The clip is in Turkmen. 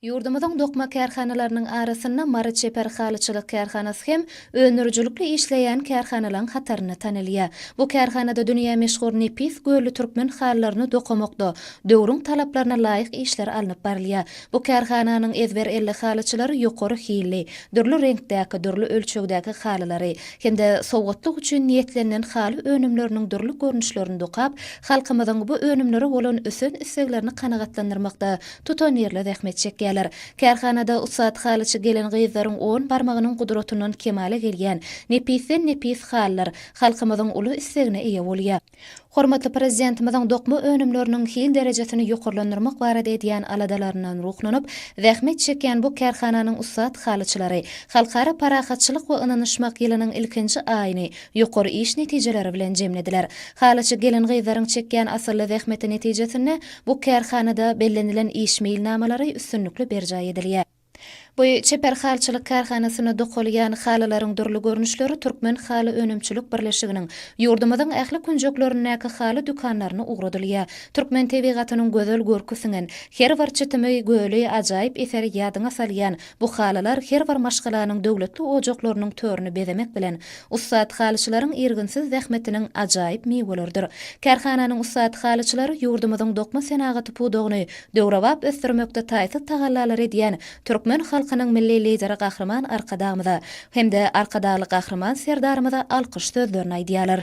Ýurdumyzyň dokma kärhanalarynyň arasynda Mary çeper halyçylyk kärhanasy hem öndürijilikli işleýän kärhanalaryň hatarynda tanalýar. Bu kärhanada dünýä meşhur nepis gölli türkmen halylaryny dokamakda döwrüň talaplaryna laýyk işler alnyp barylýar. Bu kärhananyň ezber elli halyçylary ýokary hilli, dürli reňkdäki, dürli ölçegdäki halylary hem-de sowgatlyk üçin niýetlenilen haly önümleriniň dürli görnüşlerini dokap, halkymyzyň bu önümlere bolan ösen isleglerini kanagatlandyrmakda tutanýerli zähmet çekýärler. Kärhanada ussat halyçy gelin-gyzlaryň on barmagynyň gudratyndan kemala gelýän nepisden-nepis halylar halkymyzyň uly islegine eýe bolýar. Hormatly Prezidentimiziň dokma önümleriniň hil derejesini ýokarlandyrmak barada edýän aladalaryndan ruhlanyp, zähmet çekýän bu kärhananyň ussat halyçylary Halkara parahatçylyk we ynanyşmak ýylynyň ilkinji aýyny ýokary iş netijeleri bilen jemlediler. Halyçy gelin-gyzlaryň çekýän asylly zähmeti netijesinde bu kärhanada bellenilen iş meýilnamalary üstünlikli berjaý edilýär. Bu çeper halyçylyk kärhanasynda dokalýan halylaryň dürli görnüşleri Türkmen haly önümçilik birleşiginiň ýurdumyzyň ähli künjeklerindäki haly dükanlaryna ugradylýar. Türkmen tebigatynyň gözel görki siňen, her bir çitimi, göli, ajaýyp eseri ýadyňa salýan Bu halylar her bir maşgalanyň döwletli ojaklarynyň törüni bezemek bilen, ussat halyçylaryň irginsiz zähmetiniň ajaýyp miweleridir. Kärhananyň ussat halyçylary ýurdumyzyň dokma senagaty pudagyny döwrebap ösdürmekde taýsyz tagallalary edýän türkmen halkynyň Milli Lideri Gahryman Arkadagymyza hem-de Arkadagly Gahryman Serdarymyza alkyş sözlerini aýdýarlar.